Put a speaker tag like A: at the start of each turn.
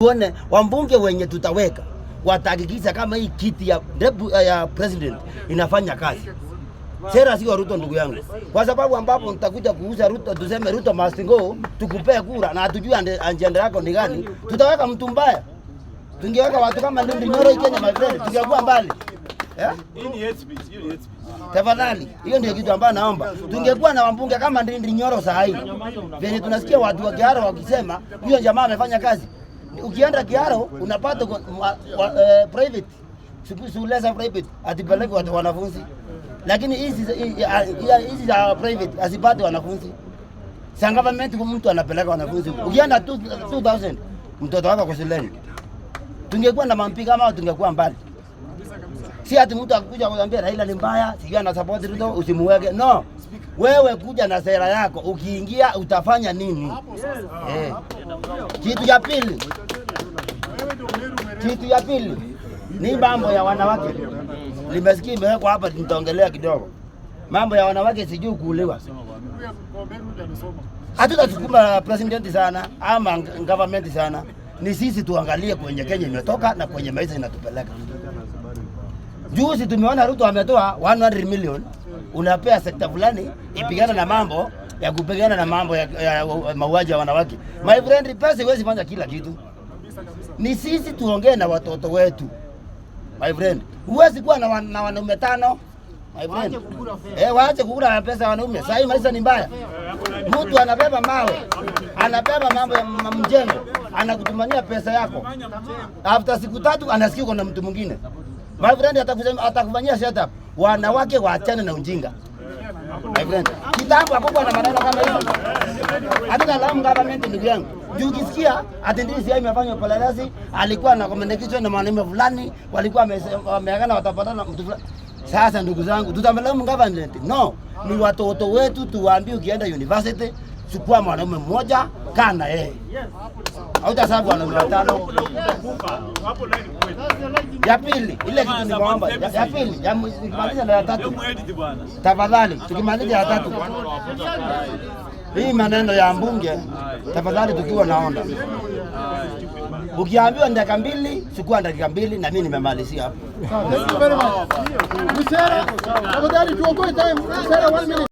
A: Tuone wambunge wenye tutaweka watahakikisha kama hii kiti ya president inafanya kazi. Sera sio Ruto, ndugu yangu, kwa sababu ambapo nitakuja kuuza Ruto, tuseme Ruto must go, tukupee kura na hatujui agenda yako ni gani, tutaweka mtu mbaya. Tungeweka watu kama Ndindi Nyoro Kenya, my friend, tungekuwa mbali. Eh?
B: Hii ni hate speech, hiyo ni hate speech.
A: Tafadhali, hiyo ndio kitu ambayo naomba. Tungekuwa na wambunge kama Ndindi Nyoro saa hii, venye tunasikia watu wa Kiharu wakisema huyo jamaa amefanya kazi. Ukienda Kiharu unapata private shule za private atipeleke watu wanafunzi, lakini hizi za private asipate wanafunzi. Sa government mtu anapeleka wanafunzi. Ukienda 2000 mtoto wako kwa shuleni. Tungekuwa na maMP kama tungekuwa mbali. Si ati mtu akuja kuambia Raila ni mbaya, sijui ana support Ruto, usimuweke. No. Wewe kuja na sera yako, ukiingia utafanya nini? Eh. Kitu ya pili. Kitu ya pili ni mambo ya wanawake. Nimesikia imewekwa hapa, nitaongelea kidogo. Mambo ya wanawake sijui kuuliwa. Hatutasukuma president sana ama government sana. Ni sisi tuangalie kwenye Kenya imetoka na kwenye maisha inatupeleka. Juzi tumeona Ruto ametoa 100 million, unapea sekta fulani ipigana na mambo ya kupigana na mambo ya mauaji ya wanawake. My friend, pesa iwezi fanya kila kitu. Ni sisi tuongee na watoto wetu. My friend, huwezi kuwa na wanaume tano. My friend. Eh, waache kukula pesa ya wanaume. Sasa hii maisha ni mbaya. Mtu anabeba mawe, anabeba mambo ya mjengo, anakutumania pesa yako. After siku 3 anasikia kuna mtu mwingine. My friend, atakufanyia setup. Wanawake waachane na ujinga. My friend, kitambo hakukuwa na maneno kama hizo. Hata laumu government, ndugu yangu. Juu ukisikia ati DCI imefanya upelelezi, alikuwa na communication na mwanaume fulani, walikuwa wameagana watapatana mtu fulani. Sasa ndugu zangu, tutamlaumu government? No, ni watoto wetu tuwaambie, ukienda university chukua mwanaume mmoja, kaa na yeye. Hautasabu wanaume watano. Ya pili, ile kitu nimeomba, ya pili, nikimaliza na ya tatu. Tafadhali, tukimaliza ya tatu. Hii maneno ya mbunge, tafadhali tukiwa naona. Ukiambiwa dakika 2, chukua dakika 2 na mimi nimemalizia hapo.
C: Thank you very much. Musera, tafadhali tuokoe time. Musera, one minute.